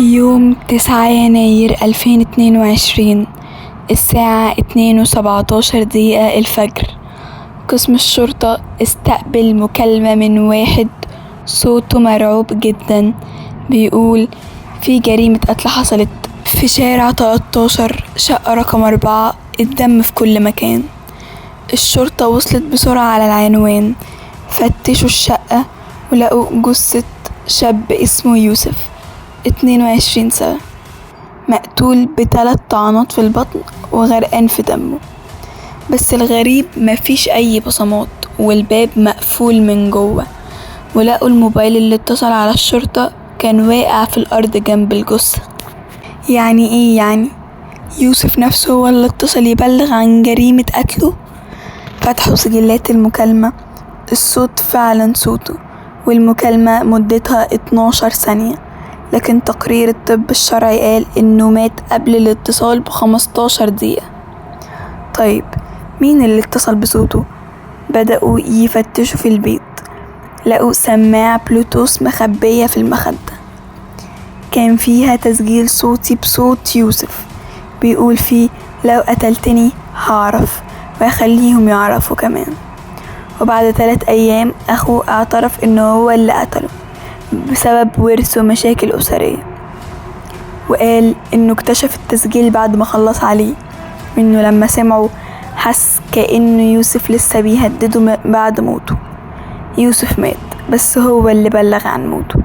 يوم 9 يناير 2022 الساعة 2:17 الفجر، قسم الشرطة استقبل مكالمة من واحد صوته مرعوب جدا بيقول في جريمة قتل حصلت في شارع 13 شقة رقم 4، الدم في كل مكان. الشرطة وصلت بسرعة على العنوان، فتشوا الشقة ولقوا جثة شاب اسمه يوسف 22 سنة مقتول ب3 طعنات في البطن وغرقان في دمه. بس الغريب مفيش أي بصمات والباب مقفول من جوه، ولقوا الموبايل اللي اتصل على الشرطة كان واقع في الأرض جنب الجثة. يعني ايه يعني؟ يوسف نفسه هو اللي اتصل يبلغ عن جريمة قتله؟ فتحوا سجلات المكالمة، الصوت فعلا صوته، والمكالمة مدتها 12 ثانية، لكن تقرير الطب الشرعي قال إنه مات قبل الاتصال ب15 دقيقة. طيب مين اللي اتصل بصوته؟ بدأوا يفتشوا في البيت، لقوا سماعة بلوتوث مخبية في المخدة، كان فيها تسجيل صوتي بصوت يوسف بيقول فيه لو قتلتني هعرف وهخليهم يعرفوا كمان. وبعد 3 أيام أخوه اعترف إنه هو اللي قتله بسبب ورث ومشاكل أسرية، وقال إنه اكتشف التسجيل بعد ما خلص عليه، وإنه لما سمعه حس كأنه يوسف لسه بيهدده بعد موته. يوسف مات بس هو اللي بلغ عن موته.